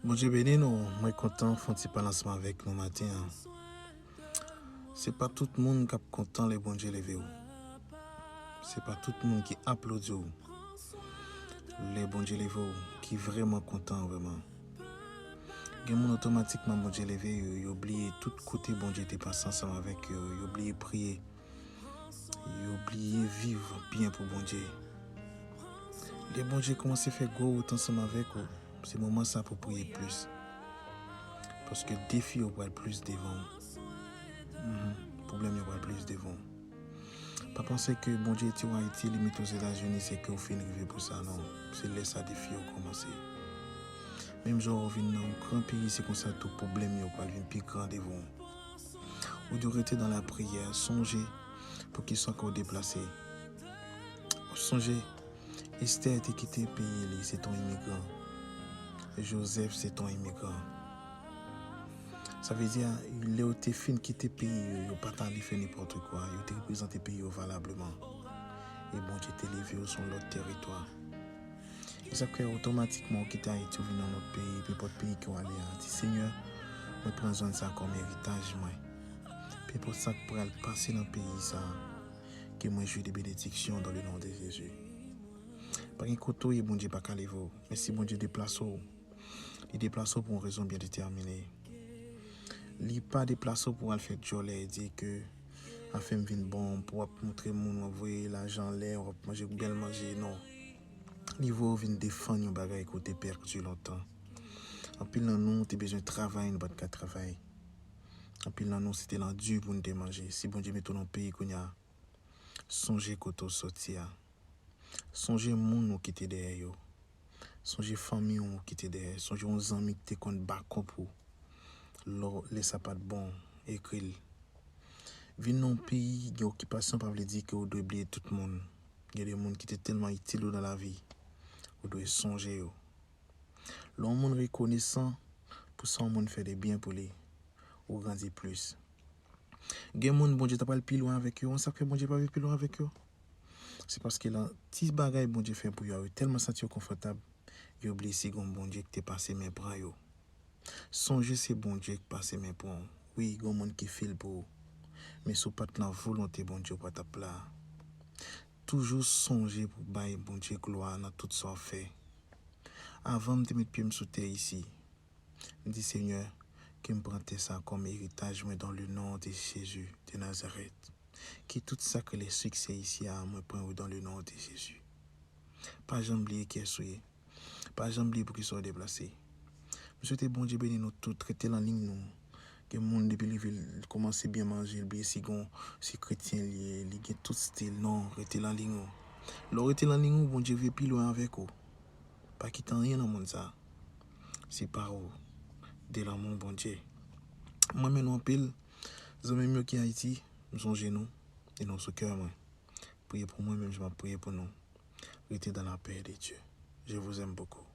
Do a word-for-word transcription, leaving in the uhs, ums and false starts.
Bondye beni nou. Mwen kontan fè yon ti pale ansanm avèk nou maten an. Se pa tout moun k ap kontan lè Bondye leve w. Se pa tout moun ki aplodi w lè Bondye leve w ki vrèman kontan vrèman. Gen moun otomatikman Bondye leve yo, yo bliye tout kote Bondye te pase ansanm avèk yo, yo bliye priye. Yo bliye viv byen pou Bondye. Lè Bondye kòmanse fè gwo wout ansanm avèk ou, se moman sa pou priye plis. Paske defi yo pral plis devan w. Mhm. Pwoblèm yo pral plis devan w. Pa panse ke Bondye retire w Ayiti, li mete w Ozetazini, se ke w fin rive pou sa, non. Se lè sa defi yo kòmanse. Menm jan w vin nan yon gran peyi, se konsa tou pwoblèm yo pral vin pi gran devan w. Ou dwe rete nan lapriyè, sonje poukisa ke w deplase. Sonje, Estè te kite peyi li, se t on imigran. Jozèf, se t on imigran. Sa vle di, lè yo te fin kite peyi yo, yo pa t ale fè nenpòt kwa, yo te reprezante peyi yo valableman. E Bondye te leve yo sou yon lòt tèritwa. E sa k fè otomatikman ou kite Ayiti, ou vin nan lòt peyi, penpòt peyi ke w ale a, di, Senyè, mwen pran zòn sa kòm eritaj mwen. Penpòt sa k pral pase nan peyi sa, ke mwen jwi de benediksyon dans le nom de Jésus. Pa gen kote w ye, Bondye pa ka leve w. Men si Bondye deplase w, li deplase w pou yon rezon byen detèmine. Li pa deplase w pou w al fè djòlè, di ke afè m vin bon, pou w ap montre moun, w ap voye lajan anlè, w ap manje bèl manje, non. Li voye w vin defann yon bagay ke w te pèdi lontan. Anpil nan nou te bezwen travay, nou pa t ka travay. Anpil nan nou se te nan di pou n te manje. Si Bondye mete w nan yon peyi kounye a, sonje kote w soti a. Sonje moun ou kite dèyè yo. Sonje fanmi w ou kite dèyè. Sonje yon zanmi ki te konn bakòp ou lè, lè sa pa t bon. Ekri l. Vin nan yon peyi gen okipasyon pa vle di ke w dwe bliye tout moun. Gen de moun ki te tèlman itil ou nan lavi, ou dwe sonje yo. Lè yon moun rekonesan pou sa yon moun fè de byen pou li, ou grandi plis. Gen moun Bondye ta pral pi lwen avèk yo, sa k fè Bondye pa vin pi lwen avèk yo? Se paske nan ti bagay Bondye fè pou yo a, yo tèlman santi yo konfòtab, yo bliye si gen yon Bondye ki te pase men pran yo. Sonje se Bondye ki pase men pran w. Wi, gen yon moun ki fil pou ou. Men si w pa t nan volonte Bondye, ou pa t ap la. Toujou sonje pou bay Bondye glwa nan tout sa w fè. Avan m te met pye m sou tè isi, m di, Senyè, ke m pran tè sa kòm eritaj mwen dans le nom de Jésus de Nazareth. Ke tout sa k rele siksè isi a, mwen pran yo dans le nom de Jésus. Pa janm bliye kiyès ou ye. Pa janm bliye poukisa w deplase. M swete Bondye beni nou tout, rete nan liy nou. Gen moun depi leve l kòmanse byen manje, l bliye si gon, si kretyen li ye, li gen tout stil, non, rete nan liy ou. Lè w rete nan liy ou, Bondye vle pi lwen avèk ou. Pa kite anyen nan mond sa. Se pa ou. De lanmou Bondye. Mwen renmen nou anpil. Zanmi m yo ki Ayiti, m sonje nou. E nou sou kè mwen. Priye pou mwen, menm jan m ap priye pou nou. Rete dans la paix de Dieu. Je vous aime beaucoup.